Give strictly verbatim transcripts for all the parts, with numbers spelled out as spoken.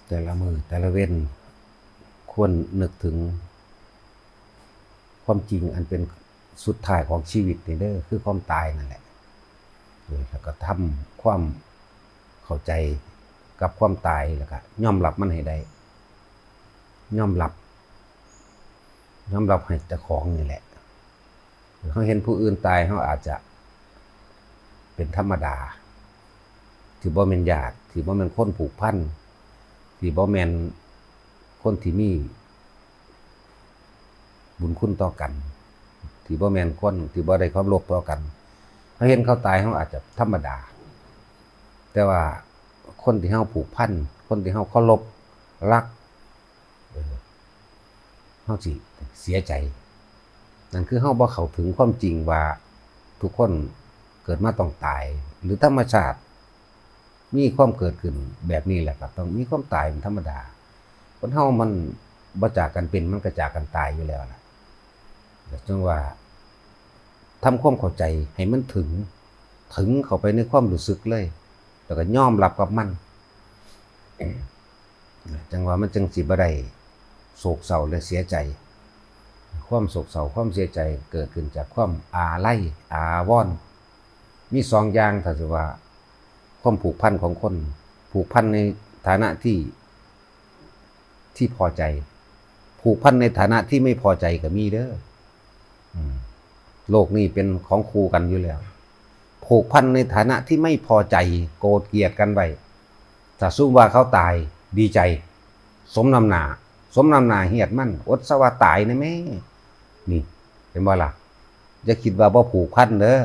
แต่ละมื้อแต่ละเว็น ควรนึกถึงความจริงอันเป็นสุดท้ายของชีวิตนี่เด้อ คือความตายนั่นแหละ เออ แล้วก็ทำความเข้าใจกับความตาย แล้วก็ยอมรับมันให้ได้ ยอมรับ ยอมรับให้เจ้าของนี่แหละ เฮาเห็นผู้อื่นตาย เฮาอาจจะเป็นธรรมดา ที่บ่แม่นญาติ ที่บ่แม่นคนผูกพัน ที่บ่แม่นคนที่มีบุญคุณต่อกัน ที่บ่แม่นคนที่บ่ได้เคารพต่อกัน เฮาเห็นเขาตาย เฮาอาจจะธรรมดา แต่ว่าคนที่เฮาผูกพัน คนที่เฮาเคารพรัก เออ เฮาสิเสียใจ นั่นคือเฮาบ่เข้าถึงความจริงว่าทุกคนเกิดมาต้องตาย หรือธรรมชาติมีความเกิดขึ้นแบบนี้แหละ ก็ต้องมีความตายเป็นธรรมดา คนเฮามันบ่จากกันเป็น มันก็จากกันตายอยู่แล้วล่ะ แต่จังว่าทำความเข้าใจให้มันถึง ถึงเข้าไปในความรู้สึกเลย แล้วก็ยอมรับกับมัน จังว่ามันจังสิบ่ได้โศกเศร้าและเสียใจ ความโศกเศร้า ความเสียใจเกิดขึ้นจากความอาลัยอาวรณ์ มีสองอย่าง ถ้าสิว่าความผูกพันของคน ผูกพันในฐานะที่ ที่พอใจ ผูกพันในฐานะที่ไม่พอใจก็มีเด้อ อืม โลกนี้เป็นของคู่กันอยู่แล้ว ผูกพันในฐานะที่ไม่พอใจ โกรธเกลียดกันไว้ ถ้าซุมว่าเขาตาย ดีใจ สมน้ำหน้า สมน้ำหน้าเฮียดมัน อดสะว่าตายนะแม่ นี่ เห็นบ่ล่ะ อย่าคิดว่าบ่ผูกพันเด้อ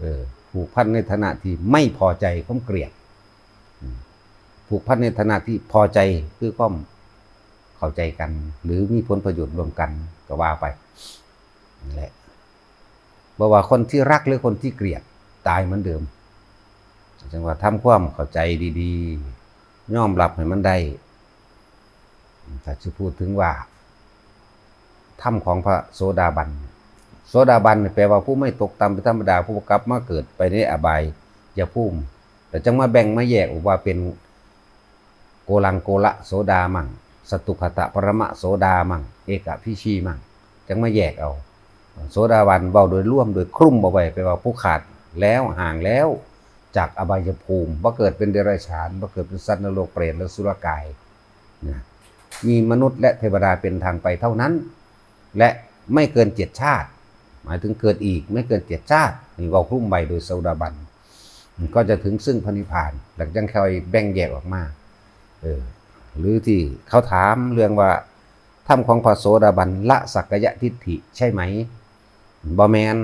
เออ ผูกพันในฐานะที่ไม่พอใจ ความเกลียด อืม ผูกพันในฐานะที่พอใจ คือความเข้าใจกัน หรือมีผลประโยชน์ร่วมกัน ก็ว่าไป นั่นแหละ บ่ว่าคนที่รักหรือคนที่เกลียด ตายเหมือนเดิม จังว่าทำความเข้าใจดีๆ ยอมรับให้มันได้ ถ้าสิพูดถึงว่า ธรรมของพระโสดาบัน โสดาบันนี่แปลว่าผู้ไม่ตกต่ำเป็นธรรมดา ผู้บ่กลับมาเกิดไปในอบายภูมิ แต่จังมาแบ่งมาแยกออกว่าเป็น โกลังโกละโสดามั่ง สตุคหตปรมะโสดามั่ง เอกพีชีมั่ง จังมาแยกเอา โสดาบันเว้าโดยรวม โดยคลุมเอาไว้ แปลว่าผู้ขาดแล้ว ห่างแล้ว จากอบายภูมิ บ่เกิดเป็นเดรัจฉาน บ่เกิดเป็นสัตว์นรก เปรตและอสุรกาย นะ มีมนุษย์และเทวดาเป็นทางไปเท่านั้น และไม่เกินเจ็ดชาติ หมายถึงเกิดอีกไม่เกินเจ็ดชาติ นี่เว้าคลุมไว้โดยโสดาบัน ก็จะถึงซึ่งพระนิพพาน หลังจากค่อยแบ่งแยกออกมา เออ หรือที่เขาถามเรื่องว่า ธรรมของพระโสดาบันละสักกายทิฏฐิใช่ไหม บ่แม่น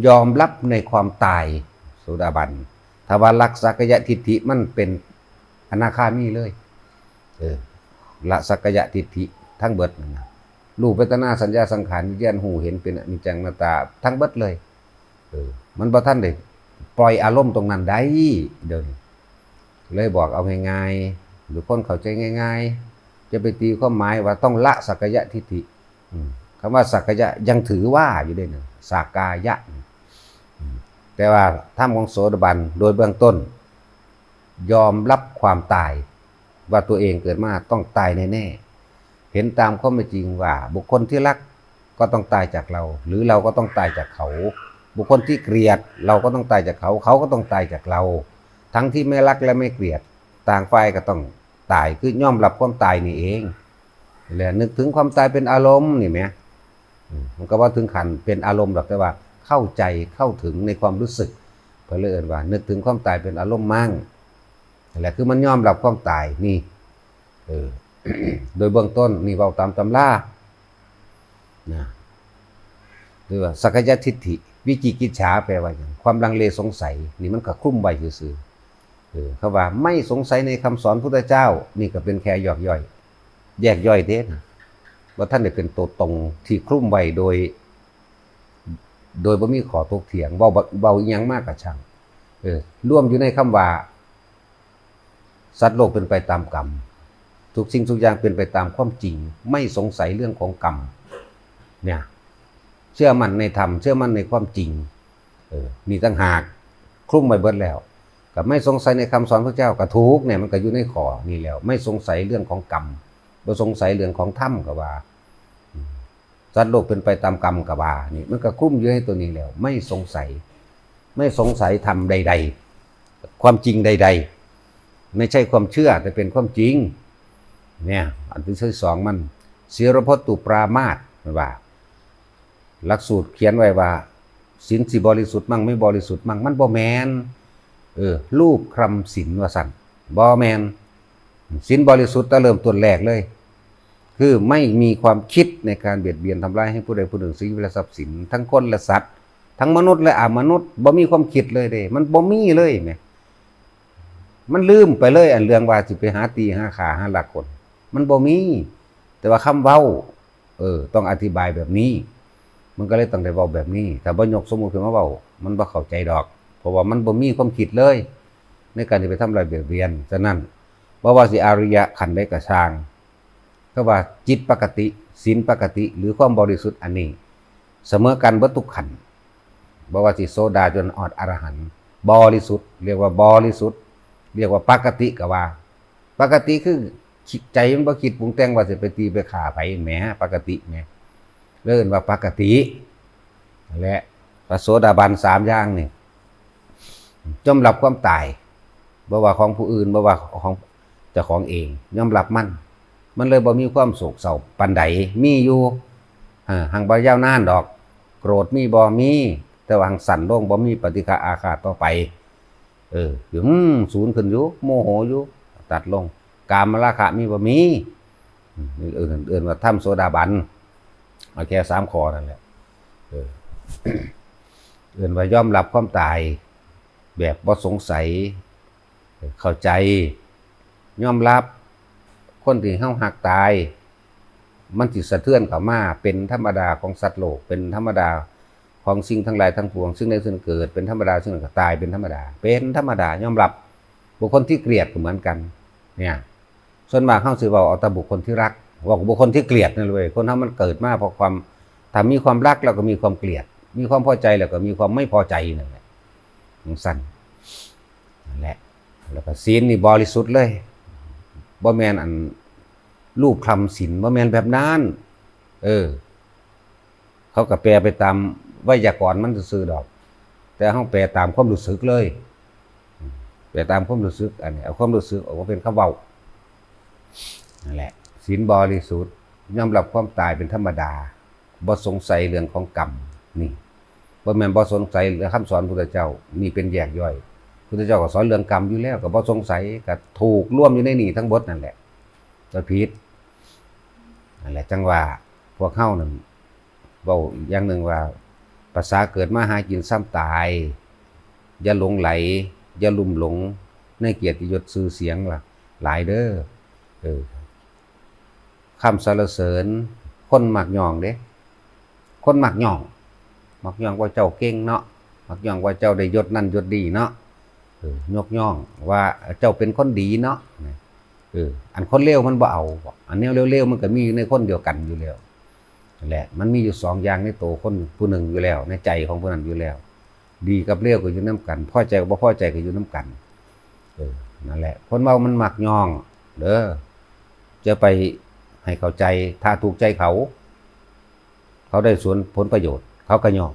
ยอมรับในความตาย โสดาบัน ถ้าว่าละสักกายทิฏฐิมันเป็นอนาคามีเลย เออ ละสักกายทิฏฐิทั้งเบิดนั่นนะ รูปเวทนาสัญญาสังขารวิญญาณฮู้เห็นเป็นอนิจจังอนัตตาทั้งเบิดเลย เออ มันบ่ทันได้ปล่อยอารมณ์ตรงนั้นได้ เดี๋ยวนี้ เลยบอกเอาง่ายๆ หรือคนเข้าใจง่ายๆ จะไปตีความหมายว่าต้องละสักกายทิฏฐิ อืม คำว่าสักกายะยังถือว่าอยู่เด้นะ สักกายะ อืม แต่ว่าธรรมของโสดาบันโดยเบื้องต้น ยอมรับความตาย ว่าตัวเองเกิดมาต้องตายแน่ๆ เห็นตามความเป็นจริงว่าบุคคลที่รักก็ต้องตายจากเรา หรือเราก็ต้องตายจากเขา บุคคลที่เกลียดเราก็ต้องตายจากเขา เขาก็ต้องตายจากเรา ทั้งที่ไม่รักและไม่เกลียด ต่างฝ่ายก็ต้องตาย คือยอมรับความตายนี่เอง และนึกถึงความตายเป็นอารมณ์นี่แหม อืม มันก็บ่ถึงขั้นเป็นอารมณ์ดอก แต่ว่าเข้าใจเข้าถึงในความรู้สึก เพิ่นเลยเอิ้นว่านึกถึงความตายเป็นอารมณ์มั่ง นั่นแหละ คือมันยอมรับความตายนี่ เออ โดยเบื้องต้นนี่เว้าตามตำรา นะ หรือว่าสักกายทิฏฐิ วิจิกิจฉาแปลว่าหยัง ความลังเลสงสัย นี่มันก็คลุมไว้ซื่อๆ เออ คำว่าไม่สงสัยในคำสอนพุทธเจ้า นี่ก็เป็นแค่ย่อยๆ แยกย่อยเด้นะ บ่ทันได้เป็นตัวตรงที่คลุมไว้โดย โดยบ่มีข้อถกเถียง เว้าบ่ เว้าอิหยังมากะช่าง เออ รวมอยู่ในคำว่า สัตว์โลกเป็นไปตามกรรม ทุกสิ่งทุกอย่างเป็นไปตามความจริง ไม่สงสัยเรื่องของกรรม เนี่ย เชื่อมั่นในธรรม เชื่อมั่นในความจริง เออ นี่ต่างหาก คลุมไว้เบิดแล้ว ก็ไม่สงสัยในคำสอนพระเจ้าก็ถูกเนี่ย มันก็อยู่ในข้อนี้แล้ว ไม่สงสัยเรื่องของกรรม บ่สงสัยเรื่องของธรรมก็ว่า อืม สัตว์โลกเป็นไปตามกรรมก็ว่า นี่มันก็คลุมอยู่ในตัวนี้แล้ว ไม่สงสัย ไม่สงสัยธรรมใดๆ ความจริงใดๆ ไม่ใช่ความเชื่อแต่เป็นความจริง เนี่ย อันที่สองมัน ศีลพจน์ตุปรามาส มันว่า หลักสูตรเขียนไว้ว่า ศีลสิบริสุทธิ์มั่งไม่บริสุทธิ์มั่ง มันบ่แม่น เออ รูปคลำศีลว่าซั่น บ่แม่น ศีลบริสุทธิ์แต่เริ่มต้นแรกเลย คือไม่มีความคิดในการเบียดเบียนทำร้ายให้ผู้ใดผู้หนึ่งเสียชีวิตและทรัพย์สิน ทั้งคนและสัตว์ ทั้งมนุษย์และอมนุษย์ บ่มีความคิดเลยเด้ มันบ่มีเลยแหม มันลืมไปเลย อันเรื่องว่าสิไปหาตีหาฆ่าหาลักคน มันบ่มี แต่ว่าคำเว้า เออ ต้องอธิบายแบบนี้ มันก็เลยต้องได้เว้าแบบนี้ ถ้าบ่ยกสมมุติขึ้นมาเว้า มันบ่เข้าใจดอก เพราะว่ามันบ่มีความคิดเลย ในการที่ไปทำร้ายเบียดเบียน ฉะนั้น บ่ว่าสิอริยะขั้นใดก็ช่าง ก็ว่าจิตปกติ ศีลปกติ หรือความบริสุทธิ์อันนี้ เสมอกันเบิดทุกขั้น บ่ว่าสิโสดาจนฮอดอรหันต์ บริสุทธิ์ เรียกว่าบริสุทธิ์ เรียกว่าปกติก็ว่า ปกติคือคิด ใจมันบ่คิดปรุงแต่งว่าสิไปตีไปฆ่าไผแหม ปกติแหม เลยเอิ้นว่าปกติ และพระโสดาบันสามอย่างนี่ ยอมรับความตาย บ่ว่าของผู้อื่น บ่ว่าของเจ้าของเอง ยอมรับมัน มันเลยบ่มีความโศกเศร้าปานใด มีอยู่ อ่า หังบ่ยาวนานดอก โกรธมีบ่ มี แต่ว่าหังสั้นลง บ่มีปฏิฆะอาฆาตต่อไป เออ อยู่ อืม สูญขึ้นอยู่ โมโหอยู่ ตัดลง กามราคะมีบ่ มี อืม เอิ้น เอิ้นว่าธรรมโสดาบัน เอาแค่สามข้อนั่นแหละ เออ เอิ้นว่ายอมรับความตาย แบบบ่สงสัย เข้าใจ ยอมรับ คนที่เฮาฮักตาย มันสิสะเทือนเข้ามา เป็นธรรมดาของสัตว์โลก เป็นธรรมดาของสิ่งทั้งหลายทั้งปวง สิ่งใดสิ่งหนึ่งเกิด เป็นธรรมดา สิ่งนั้นก็ตาย เป็นธรรมดา เป็นธรรมดา ยอมรับ บุคคลที่เกลียดก็เหมือนกัน เนี่ย ส่วนมากเฮาสิเว้าเอาแต่บุคคลที่รัก เว้ากับบุคคลที่เกลียดนั่นเว้ย คนเฮามันเกิดมาเพราะความ ถ้ามีความรักแล้วก็มีความเกลียด มีความพอใจแล้วก็มีความไม่พอใจนั่นแหละ จั่งซั้น นั่นแหละ แล้วก็ศีลนี่บริสุทธิ์เลย บ่แม่นอันรูปคลำศีล บ่แม่นแบบนั้น เออ เขาก็แปลไปตามไวยากรณ์มันซื่อๆดอก แต่เฮาแปลตามความรู้สึกเลย แปลตามความรู้สึก อันนี้เอาความรู้สึกออกมาเป็นคำเว้า นั่นแหละ ศีลบริสุทธิ์ ยอมรับความตายเป็นธรรมดา บ่สงสัยเรื่องของกรรม นี่ บ่แม่นบ่สงสัยเรื่องคำสอนพุทธเจ้า นี่เป็นแยกย่อย พุทธเจ้าก็สอนเรื่องกรรมอยู่แล้ว ก็บ่สงสัย ก็ถูกรวมอยู่ในนี่ทั้งหมดนั่นแหละ ก็ผิด นั่นแหละ จั่งว่าพวกเฮานั่น เว้าอย่างหนึ่งว่า ภาษาเกิดมาหากินซ้ำตาย อย่าหลงไหล อย่าลุ่มหลงในเกียรติยศชื่อเสียงล่ะ หลายเด้อ เออ คำสรรเสริญ คนมักย่องเด้ คนมักย่อง มักย่องว่าเจ้าเก่งเนาะ มักย่องว่าเจ้าได้ยศนั่นยศนี่เนาะ เออ ยกย่องว่าเจ้าเป็นคนดีเนาะ เออ อันคนเลวมันบ่เอา อันแนวเลวๆมันก็มีอยู่ในคนเดียวกันอยู่แล้ว นั่นแหละ มันมีอยู่สองอย่างในตัวคนผู้หนึ่งอยู่แล้ว ในใจของผู้นั้นอยู่แล้ว ดีกับเลวก็อยู่นำกัน พอใจกับบ่พอใจก็อยู่นำกัน เออ นั่นแหละ คนเว้ามันมักย่อง เด้อ จะไปให้เข้าใจ ถ้าถูกใจเขา เขาได้ส่วนผลประโยชน์ เขาก็ย่อง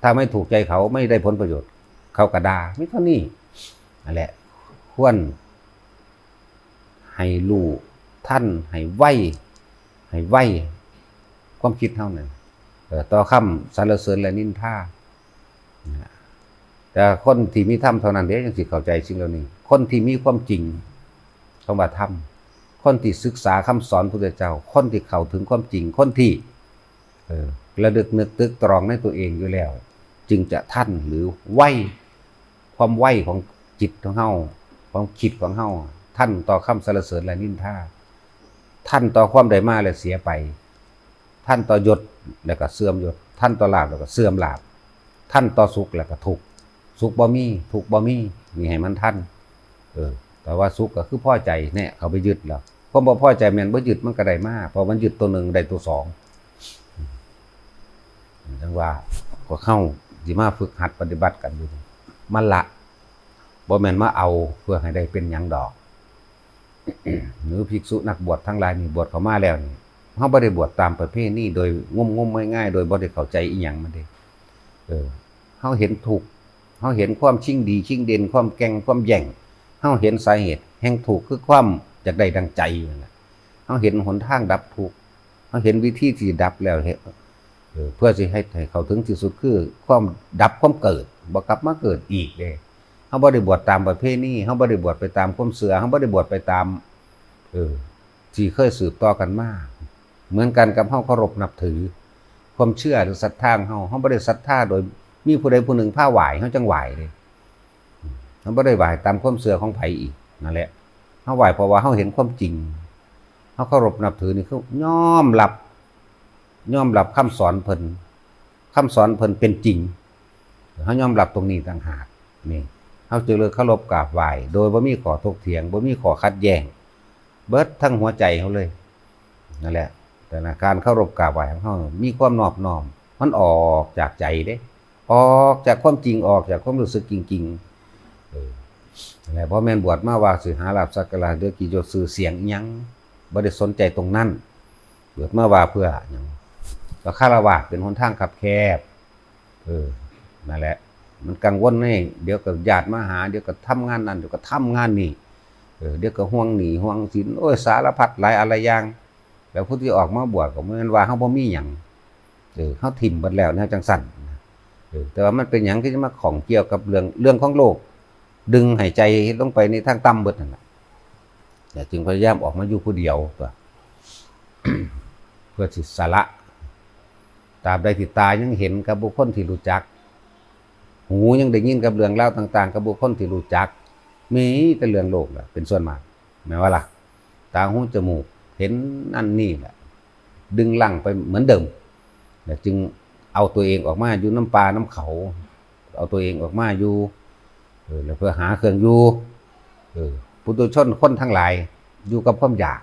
ถ้าไม่ถูกใจเขา ไม่ได้ผลประโยชน์ เขาก็ด่า มีเท่านี้ นั่นแหละ ควรให้รู้ทัน ให้ไว ให้ไว ความคิดเฮานั่น เอ่อ ต่อคำสรรเสริญและนินทา นะ แต่คนที่มีธรรมเท่านั้นเด้ จั่งสิเข้าใจสิ่งเหล่านี้ คนที่มีความจริง คำว่าธรรม คนที่ศึกษาคำสอนพุทธเจ้า คนที่เข้าถึงความจริง คนที่ เออ ระลึกนึกตึกตรองในตัวเองอยู่แล้ว จึงจะทันหรือไว ความไวของจิตของเฮา ความคิดของเฮา ทันต่อคำสรรเสริญและนินทา ทันต่อความได้มาและเสียไป ทันต่อยศแล้วก็เสื่อมยศ ทันต่อลาภแล้วก็เสื่อมลาภ ทันต่อสุขแล้วก็ทุกข์ สุขบ่มี ทุกข์บ่มี นี่ให้มันทัน เออ แต่ว่าสุขก็คือพอใจเนี่ย เขาไปยึดแล้ว ความบ่พอใจแม่นบ่ยึดมันก็ได้มา เพราะมันยึดตัวหนึ่งได้ตัวสอง จั่งว่าพวกเฮาสิมาฝึกหัดปฏิบัติกันอยู่นี่ มาละ บ่แม่นมาเอาเพื่อให้ได้เป็นหยังดอก หรือภิกษุนักบวชทั้งหลายนี่บวชเข้ามาแล้วนี่ เฮาบ่ได้บวชตามประเพณีโดยงมๆง่ายๆ โดยบ่ได้เข้าใจอีหยังมันเด้ เออ เฮาเห็นทุกข์ เฮาเห็นความชิงดีชิงเด่น ความแก่งความแย่ง เฮาเห็นสาเหตุแห่งทุกข์คือความอยากได้ดังใจนั่นแหละ เฮาเห็นหนทางดับทุกข์ เฮาเห็นวิธีที่ดับแล้ว เฮ็ด เออ เพื่อสิให้ ให้เข้าถึงที่สุดคือความดับความเกิด บ่กลับมาเกิดอีกเด้ เฮาบ่ได้บวชตามประเพณี เฮาบ่ได้บวชไปตามความเชื่อ เฮาบ่ได้บวชไปตาม เออ ที่เคยสืบต่อกันมา เหมือนกันกับเฮาเคารพนับถือ ความเชื่อหรือศรัทธาของเฮา เฮาบ่ได้ศรัทธาโดยมีผู้ใดผู้หนึ่งพาไหว้ เฮาจั่งไหว้เด้ เฮาบ่ได้ไหว้ตามความเชื่อของไผอีก นั่นแหละ เฮาไหว้เพราะว่าเฮาเห็นความจริง เฮาเคารพนับถือนี่คือยอมรับ ยอมรับคำสอนเพิ่น คำสอนเพิ่นเป็นจริง เฮายอมรับตรงนี้ต่างหาก นี่ เฮาจึงเลยเคารพกราบไหว้ โดยบ่มีข้อถกเถียง บ่มีข้อขัดแย้ง เบิดทั้งหัวใจเฮาเลย นั่นแหละ แต่นะ การเคารพกราบไหว้ของเฮามีความนอบน้อม มันออกจากใจเด้ ออกจากความจริง ออกจากความรู้สึกจริงๆ เออ นั่นแหละ บ่แม่นบวชมาว่าสิหาลาภสักการะ หรือเกียรติยศชื่อเสียงอิหยัง บ่ได้สนใจตรงนั้น บวชมาว่าเพื่อหยัง ก็ฆราวาสเป็นหนทางคับแคบ เออ นั่นแหละ มันกังวลนี่ เดี๋ยวก็ญาติมาหา เดี๋ยวก็ทำงานนั่น เดี๋ยวก็ทำงานนี่ เออ เดี๋ยวก็ห่วงหนี้ห่วงสิน โอ้ย สารพัดหลายอะไรอย่าง แล้วผู้ที่ออกมาบวชก็บ่แม่นว่าเฮาบ่มีหยัง เออ เฮาถิ่มเบิดแล้วแนวจั่งซั้นนะ เออ แต่ว่ามันเป็นหยังที่จะมาข้องเกี่ยวกับเรื่อง เรื่องของโลก ดึงให้ใจลงไปในทางต่ำเบิดนั่นแหละ แต่จึงพยายามออกมาอยู่ผู้เดียวตัว เพื่อสิสละ ตราบใดที่ตายังเห็นกับบุคคลที่รู้จัก หูยังได้ยินกับเรื่องราวต่างๆ กับบุคคลที่รู้จัก มีแต่เรื่องโลกแหละเป็นส่วนมาก แม่นว่าล่ะ ตาหูจมูกเห็นนั่นนี่แหละ ดึงรั้งไปเหมือนเดิม แล้วจึงเอาตัวเองออกมาอยู่นำป่านำเขา เอาตัวเองออกมาอยู่ เออ แล้วเพื่อหาเครื่องอยู่ เออ ปุถุชนคนทั้งหลาย อยู่กับความอยาก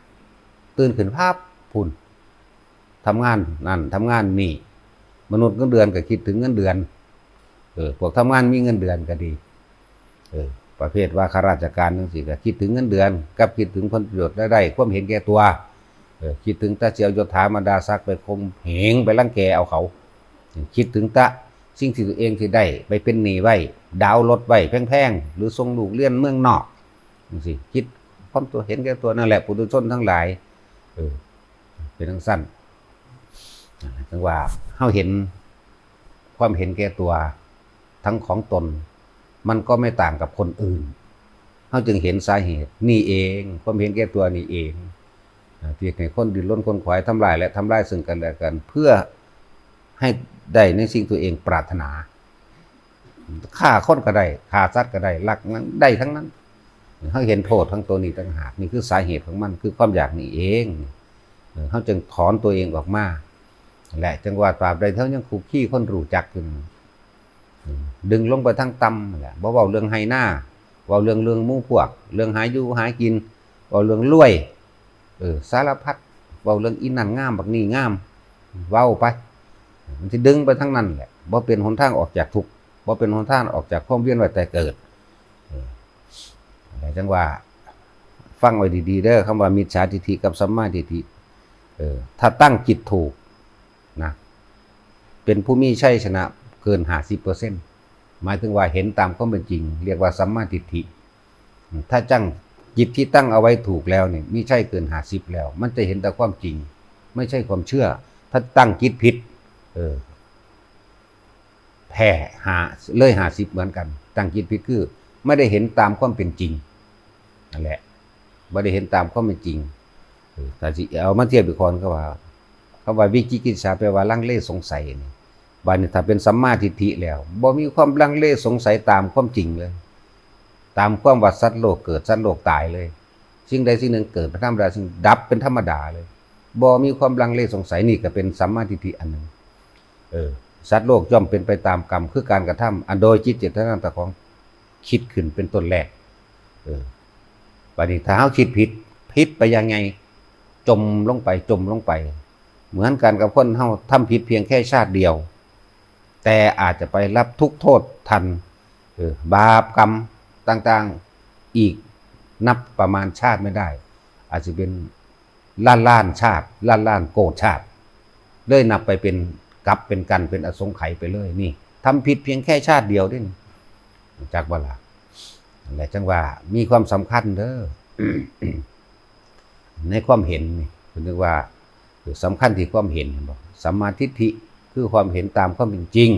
ตื่นขึ้นปั๊บ พุ้น ทำงานนั่น ทำงานนี่ มนุษย์เงินเดือนก็คิดถึงเงินเดือน เออ พวกทำงานมีเงินเดือนก็ดี เออ ประเภทว่าข้าราชการจั่งซี้ก็คิดถึงเงินเดือน กับคิดถึงผลประโยชน์รายได้ ความเห็นแก่ตัว เออ คิดถึงแต่สิเอายศถาบรรดาศักดิ์ไปข่มเหง ไปรังแกเอาเขา คิดถึงแต่สิ่งที่ตัวเองสิได้ ไปเป็นหนี้ไว้ ดาวน์รถไว้แพงๆ หรือส่งลูกเรียนเมืองนอก จั่งซี้ คิดความตัวเห็นแก่ตัวนั่นแหละ ปุถุชนทั้งหลาย เออ เป็นจั่งซั้น จั่งว่าเฮาเห็นความเห็นแก่ตัวทั้งของตน มันก็ไม่ต่างกับคนอื่น เฮาจึงเห็นสาเหตุนี่เอง ความเห็นแก่ตัวนี่เอง อ่า ที่ให้คนดิ้นรนขนขวายทำลายและทำลายซึ่งกันและกัน เพื่อให้ได้ในสิ่งตัวเองปรารถนา ฆ่าคนก็ได้ ฆ่าสัตว์ก็ได้ ลักนั้นได้ทั้งนั้น เฮาเห็นโทษทั้งตัวนี้ต่างหาก นี่คือสาเหตุของมัน คือความอยากนี่เอง เออ เฮาจึงถอนตัวเองออกมา และจั่งว่าตราบใดเฮายังคุกคีคนรู้จักอยู่นั่น อืม ดึงลงไปทางต่ำนั่นแหละ บ่เว้าเรื่องไฮ่นา เว้าเรื่อง เรื่องหมู่พวก เรื่องหาอยู่หากิน เว้าเรื่องรวย เออ สารพัด เว้าเรื่องอีนั่นงาม บักนี่งาม เว้าไป มันสิดึงไปทางนั้นแหละ บ่เป็นหนทางออกจากทุกข์ บ่เป็นหนทางออกจากความเวียนว่ายตายเกิด เออ จั่งว่า ฟังไว้ดีๆ เด้อ คำว่ามิจฉาทิฏฐิกับสัมมาทิฏฐิ เออ ถ้าตั้งจิตถูกนะ เป็นผู้มีชัยชนะเกิน ห้าสิบเปอร์เซ็นต์ หมายถึงว่าเห็นตามความเป็นจริง เรียกว่าสัมมาทิฏฐิ ถ้าตั้งจิตที่ตั้งเอาไว้ถูกแล้วเนี่ย มีชัยเกิน ห้าสิบ แล้ว มันจะเห็นแต่ความจริง ไม่ใช่ความเชื่อ ถ้าตั้งจิตผิด เออ แพ้ ห้า เลย ห้าสิบ เหมือนกัน ตั้งจิตผิดคือไม่ได้เห็นตามความเป็นจริง นั่นแหละ บ่ได้เห็นตามความเป็นจริง เออ ถ้าสิเอามาเทียบอีกข้อหนึ่ง ก็ว่า คำว่าวิจิกิจฉาแปลว่าลังเลสงสัยนี่ บัดนี้ถ้าเป็นสัมมาทิฏฐิแล้ว บ่มีความลังเลสงสัยตามความจริงเลย ตามความว่าสัตว์โลกเกิด สัตว์โลกตายเลย สิ่งใดสิ่งหนึ่งเกิดเป็นธรรมดา สิ่งดับเป็นธรรมดาเลย บ่มีความลังเลสงสัย นี่ก็เป็นสัมมาทิฏฐิอันหนึ่ง เออ สัตว์โลกย่อมเป็นไปตามกรรม คือการกระทำอันโดยจิตเจตนาต่างของคิดขึ้นเป็นต้นแรก เออ บัดนี้ถ้าเฮาคิดผิด ผิดไปยังไง จมลงไป จมลงไป เหมือนกันกับคนเฮาทำผิดเพียงแค่ชาติเดียว แต่อาจจะไปรับทุกข์โทษทัน เออ บาปกรรม ต่างๆ อีกนับประมาณชาติไม่ได้ อาจจะเป็นล้านล้านชาติ ล้านล้านโกดชาติ เลยนับไปเป็นกับเป็นกันเป็นอสงไขยไปเลย นี่ทำผิดเพียงแค่ชาติเดียวเด้นี่ จักบ่ล่ะ นั่นแหละจังว่ามีความสำคัญเด้อ ในความเห็นนี่เพิ่นเรียกว่าสำคัญที่ความเห็น เห็นบ่ สัมมาทิฏฐิ คือความเห็นตามความเป็นจริง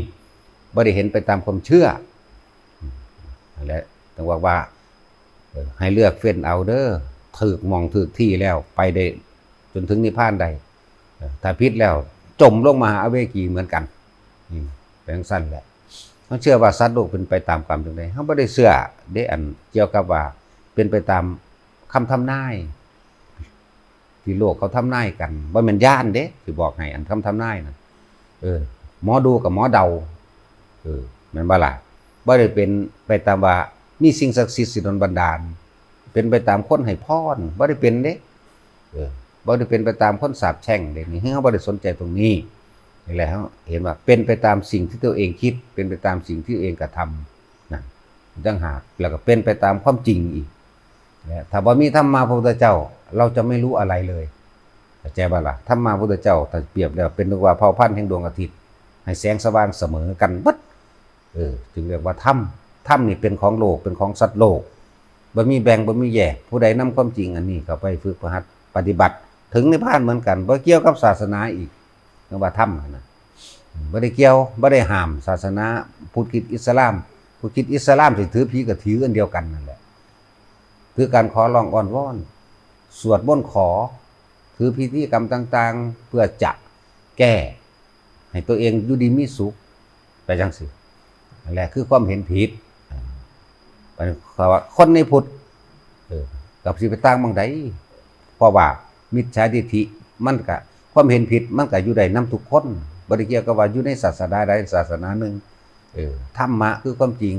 บ่ได้เห็นไปตามความเชื่อ นั่นแหละต้องบอกว่า เออ ให้เลือกเฟ้นเอาเด้อ ถืกหม่องถืกที่แล้วไปได้จนถึงนิพพานได้ เออ ถ้าผิดแล้วจมลงมหาอเวจีเหมือนกัน อืม เป็นจั่งซั้นแหละ เฮาเชื่อว่าสัตว์โลกเป็นไปตามกรรมจั่งใด เฮาบ่ได้เชื่อเด้ อันเกี่ยวกับว่าเป็นไปตามคำทำนาย ที่โลกเขาทำนายกัน บ่แม่นยานเด้ สิบอกให้ อันคำทำนายน่ะ เออ หมอดูกับหมอเดา เออ แม่นบ่ล่ะ บ่ได้เป็นไปตามว่ามีสิ่งศักดิ์สิทธิ์สิดลบันดาล เป็นไปตามคนให้พร บ่ได้เป็นเด้ เออ บ่ได้เป็นไปตามคนสาปแช่งเด้ นี่เฮาบ่ได้สนใจตรงนี้ นี่แหละ เฮาเห็นว่าเป็นไปตามสิ่งที่ตัวเองคิด เป็นไปตามสิ่งที่ตัวเองกระทำ นั่นต่างหาก แล้วก็เป็นไปตามความจริงอีก และถ้าบ่มีธรรมาพระพุทธเจ้า เราจะไม่รู้อะไรเลย เข้าใจบ่ล่ะ ธรรมาพระพุทธเจ้า ถ้าเปรียบแล้วเป็นนึกว่าเผ่าพันธุ์แห่งดวงอาทิตย์ ให้แสงสว่างเสมอกันเบิด เออ จึงเรียกว่าธรรม ธรรมนี่เป็นของโลก เป็นของสัตว์โลก บ่มีแบ่ง บ่มีแยก ผู้ใดนำความจริงอันนี้เข้าไปฝึกหัดปฏิบัติ ถึงนิพพานเหมือนกัน บ่เกี่ยวกับศาสนาอีก เรียกว่าธรรมนะ บ่ได้เกี่ยว บ่ได้ห้ามศาสนาพุทธคริสต์อิสลาม พุทธคริสต์อิสลามสิถือผีก็ถืออันเดียวกันนั่นแหละ คือการขอร้องอ้อนวอน สวดมนต์ขอ ถือพิธีกรรมต่างๆ เพื่อจะแก้ให้ตัวเองอยู่ดีมีสุข ไปจั่งซี้ นั่นแหละคือความเห็นผิด อ่า บัดนี้เขาว่าคนในพุทธ เออ กับสิไปต่างหม่องใด เพราะว่ามิจฉาทิฏฐิมันก็ ความเห็นผิดมันก็อยู่ได้นำทุกคน บ่ได้เกี่ยวกับว่าอยู่ในศาสนาใดศาสนาหนึ่ง เออ ธรรมะคือความจริง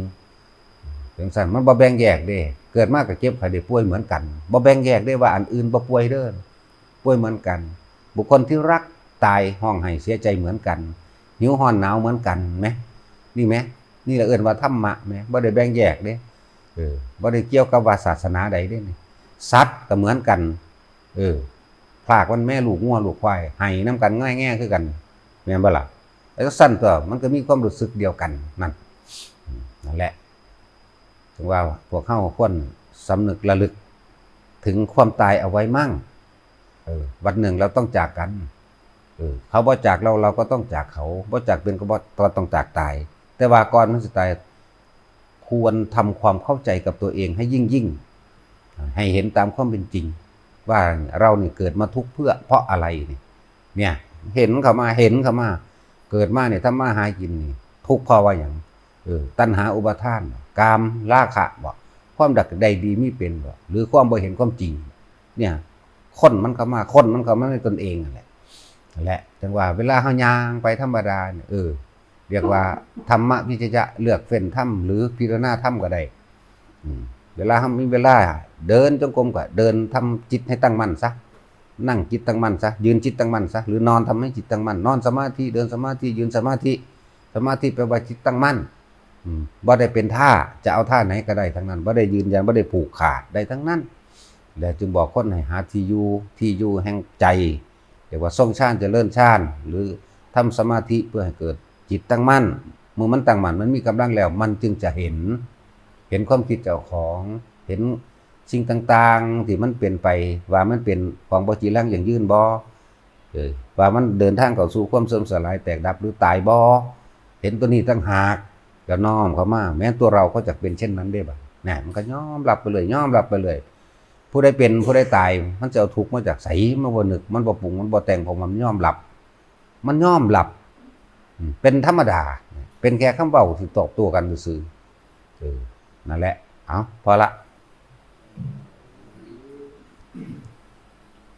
จั่งซั้นมันบ่แบ่งแยกเด้ เกิดมาก็เจ็บไข้ได้ป่วยเหมือนกัน บ่แบ่งแยกเด้ว่าอันอื่นบ่ป่วยเด้อ ป่วยเหมือนกัน บุคคลที่รักตายร้องไห้เสียใจเหมือนกัน หิวร้อนหนาวเหมือนกันแหม นี่แหม นี่แหละเอิ้นว่าธรรมะแหม บ่ได้แบ่งแยกเด้ เออ บ่ได้เกี่ยวกับว่าศาสนาใดเด้นี่ สัตว์ก็เหมือนกัน เออ พรากมันแม่ลูกงัวลูกควาย ไห้นำกันง่อยแง่คือกัน แม่นบ่ล่ะ แล้วก็ซั่นตัว มันก็มีความรู้สึกเดียวกันนั่น อืม นั่นแหละ ถึงว่าพวกเฮาควรสำนึกระลึกถึงความตายเอาไว้มั่ง เออ วันหนึ่งเราต้องจากกัน เออ เขาบ่จากเรา เราก็ต้องจากเขา บ่จากเป็นก็บ่ ก็ต้องจากตาย แต่ว่าก่อนมันสิตาย ควรทำความเข้าใจกับตัวเองให้ยิ่งๆ ให้เห็นตามความเป็นจริง ว่าเรานี่เกิดมาทุกข์เพื่อ เพราะอะไรนี่ เนี่ย เห็นเข้ามา เห็นเข้ามา เกิดมาเนี่ยทำมาหากินนี่ ทุกข์เพราะว่าหยัง เออ ตัณหาอุปาทาน กาม ราคะบ่ ความอยากได้ดีมีเป็นบ่ หรือความบ่เห็นความจริง เนี่ย คนมันเข้ามา คนมันเข้ามาในตนเองนั่นแหละ นั่นแหละ จั่งว่าเวลาเฮาย่างไปธรรมดาเนี่ย เออ เรียกว่าธรรมวิจยะ เลือกเฟ้นธรรม หรือพิจารณาธรรมก็ได้ อืม เวลาเฮามีเวลาเดินจงกรมก็เดินทำจิตให้ตั้งมั่นซะ นั่งจิตตั้งมั่นซะ ยืนจิตตั้งมั่นซะ หรือนอนทำให้จิตตั้งมั่น นอนสมาธิ เดินสมาธิ ยืนสมาธิ สมาธิแปลว่าจิตตั้งมั่น อืม บ่ได้เป็นท่า จะเอาท่าไหนก็ได้ทั้งนั้น บ่ได้ยืนยัน บ่ได้ผูกขาด ได้ทั้งนั้น แล้วจึงบอกคนให้หาที่อยู่ ที่อยู่แห่งใจ เรียกว่าทรงฌาน เจริญฌาน หรือทำสมาธิเพื่อให้เกิดจิตตั้งมั่น เมื่อมันตั้งมั่น มันมีกำลังแล้ว มันจึงจะเห็น เห็นความคิดเจ้าของ เห็นสิ่งต่างๆ ที่มันเป็นไป ว่ามันเป็นของบ่จีรังยั่งยืนบ่ เออ ว่ามันเดินทางเข้าสู่ความเสื่อมสลายแตกดับหรือตายบ่ เห็นตัวนี้ต่างหาก ก็น้อมเข้ามา แม้ตัวเราก็จะเป็นเช่นนั้นได้บ่ น่ะ มันก็ยอมรับไปเลย ยอมรับไปเลย ผู้ใดเป็น ผู้ใดตาย มันจะเอาทุกข์มาจากไส มันบ่นึก มันบ่ปรุง มันบ่แต่ง เพราะมันยอมรับ มันยอมรับ อืม เป็นธรรมดา เป็นแค่คำเว้าที่ตอบโต้กันซื่อๆ เออ นั่นแหละ เอา พอละ